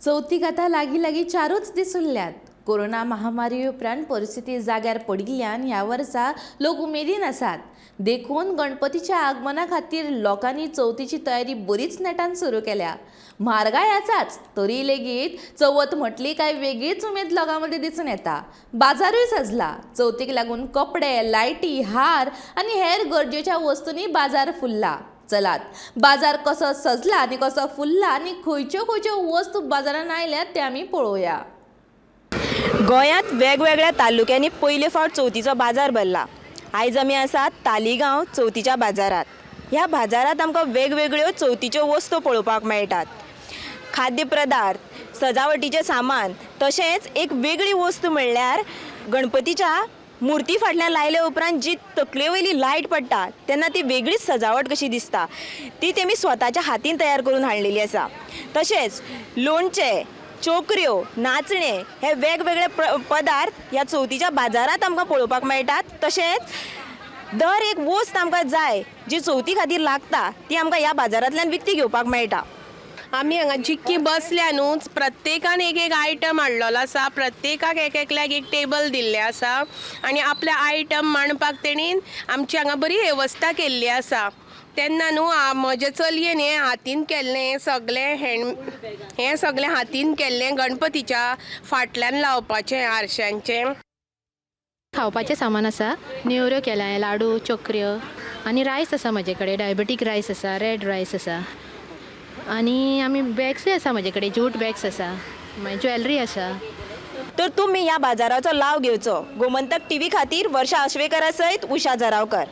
चवथीक आतां लागीं लागीं चारूच दीस उरल्यात. कोरोना महामारी उपरांत परिस्थिती जाग्यार पडिल्ल्यान ह्या वर्सा लोक उमेदीन आसात. देखून गणपतीच्या आगमना खातीर लोकांनी चवथीची तयारी बरीच नेटान सुरू केल्या. म्हारगाय आसाच, तरी लेगीत चवथ म्हटली काय वेगळीच उमेद लोकां मदीं दिसून येता. बाजारूय सजला. चवथीक लागून कपडे, लायटी, हार आनी हेर गरजेच्या वस्तूंनी बाजार फुल्ला. चलात, बाजार कसो सजला आनी कसो फुल्ला आनी खंयच्यो खंयच्यो वस्तू बाजारान आयल्यात ते आमी पळोवया. गोंयांत वेगवेगळ्या तालुक्यांनी पयले फावट चवथीचो बाजार भरला. आयज आमी आसात तालिगांव चवथीच्या बाजारात. ह्या बाजारात आमकां वेगवेगळ्यो चवथीच्यो वस्तू पळोवपाक मेळटात. खाद्य पदार्थ, सजावटीचें सामान, तशेंच एक वेगळी वस्तू म्हणल्यार गणपतीच्या मुर्ती फाटल्यान लायले उपरांत जी तकले वयली लायट पडटा तेन्ना ती वेगळीच सजावट कशी दिसता, ती तेमी स्वताच्या हातीन तयार करून हाडलेली आसा. तशेंच लोणचें, चोकऱ्यो, नाचणे हे वेगवेगळे पदार्थ ह्या चवथीच्या बाजारांत आमकां पळोवपाक मेळटात. तशेंच दर एक वस्त आमकां जाय जी चवथी खातीर लागता ती आमकां ह्या बाजारांतल्यान विकती घेवपाक मेळटा. आमी हांगा जितकी बसल्या न्हू, प्रत्येकान एक एक आयटम हाडलेलो आसा. प्रत्येकाक एक एकल्याक एक टेबल दिल्लें आसा आनी आपले आयटम मांडपाक तेणीन आमची हांगा बरी वेवस्था केल्ली आसा. तेन्ना न्हू म्हजे चलयेन हें हातीन केल्लें, हें सगळें हँड, हें सगळें हातीन केल्लें गणपतीच्या फाटल्यान लावपाचें आरशांचें. खावपाचें सामान आसा. नेवऱ्यो केल्या हांवें, लाडू, चोकऱ्यो आनी रायस आसा म्हजे कडेन. डायबेटीक रायस आसा, रेड रायस आसा आनी आमी बॅग्सूय आसा म्हजे कडेन. जूट बॅग्स आसा, मागीर ज्वेलरी आसा. तर तुमी ह्या बाजाराचो लाव घेवचो. गोमंतक टीव्ही खातीर वर्षा आश्वेकरा सयत उषा जरावकर.